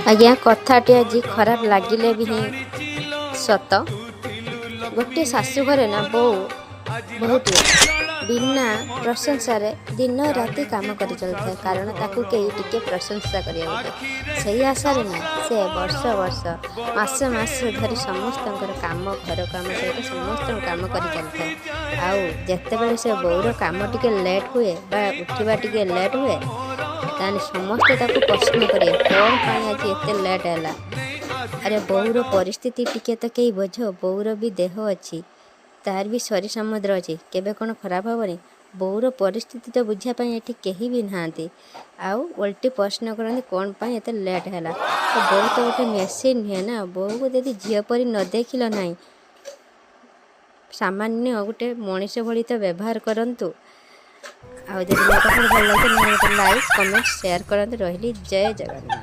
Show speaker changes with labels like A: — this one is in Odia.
A: ଆଜ୍ଞା, କଥାଟି ଆଜି ଖରାପ ଲାଗିଲେ ବି ହିଁ ସତ। ଗୋଟିଏ ଶାଶୁ ଘରେ ନା ବୋଉ ବୋହୂଟିଏ ବିନା ପ୍ରଶଂସାରେ ଦିନ ରାତି କାମ କରି ଚାଲିଥାଏ, କାରଣ ତାକୁ କେହି ଟିକେ ପ୍ରଶଂସା କରିବାକୁ ବୋଲି। ସେଇ ଆଶାରେ ନା ସେ ବର୍ଷ ବର୍ଷ, ମାସ ମାସ ଧରି ସମସ୍ତଙ୍କର କାମ, ଘର କାମ ସହିତ ସମସ୍ତଙ୍କ କାମ କରି ଚାଲିଥାଏ। ଆଉ ଯେତେବେଳେ ସେ ବୋଉର କାମ ଟିକେ ଲେଟ୍ ହୁଏ ବା ଉଠିବା ଟିକେ ଲେଟ୍ ହୁଏ, ତାହେଲେ ସମସ୍ତେ ତାକୁ ପ୍ରଶ୍ନ କରିବେ, କ'ଣ ପାଇଁ ଆଜି ଏତେ ଲେଟ୍ ହେଲା? ଆରେ, ବୋଉର ପରିସ୍ଥିତି ଟିକେ ତ କେହି ବୁଝ। ବୋଉର ବି ଦେହ ଅଛି, ତାର ବି ସରି ସମୁଦ୍ର ଅଛି, କେବେ କ'ଣ ଖରାପ ହେବନି? ବୋଉର ପରିସ୍ଥିତି ତ ବୁଝିବା ପାଇଁ ଏଠି କେହି ବି ନାହାନ୍ତି। ଆଉ ଓଲଟି ପ୍ରଶ୍ନ କରନ୍ତି, କ'ଣ ପାଇଁ ଏତେ ଲେଟ୍ ହେଲା? ତ ବୋଉ ତ ଗୋଟେ ମେସିନ୍ ନୁହେଁ ନା। ବୋଉକୁ ଯଦି ଝିଅ ପରି ନ ଦେଖିଲ ନାହିଁ, ସାମାନ୍ୟ ଗୋଟେ ମଣିଷ ଭଳି ତ ବ୍ୟବହାର କରନ୍ତୁ। ଆଉ ଯଦି ମୋ କଥା ଭଲ ଲାଗେ, ଗୋଟେ ଲାଇକ୍, କମେଣ୍ଟ, ସେୟାର କରନ୍ତୁ। ରହିଲି, ଜୟ ଜଗନ୍ନାଥ।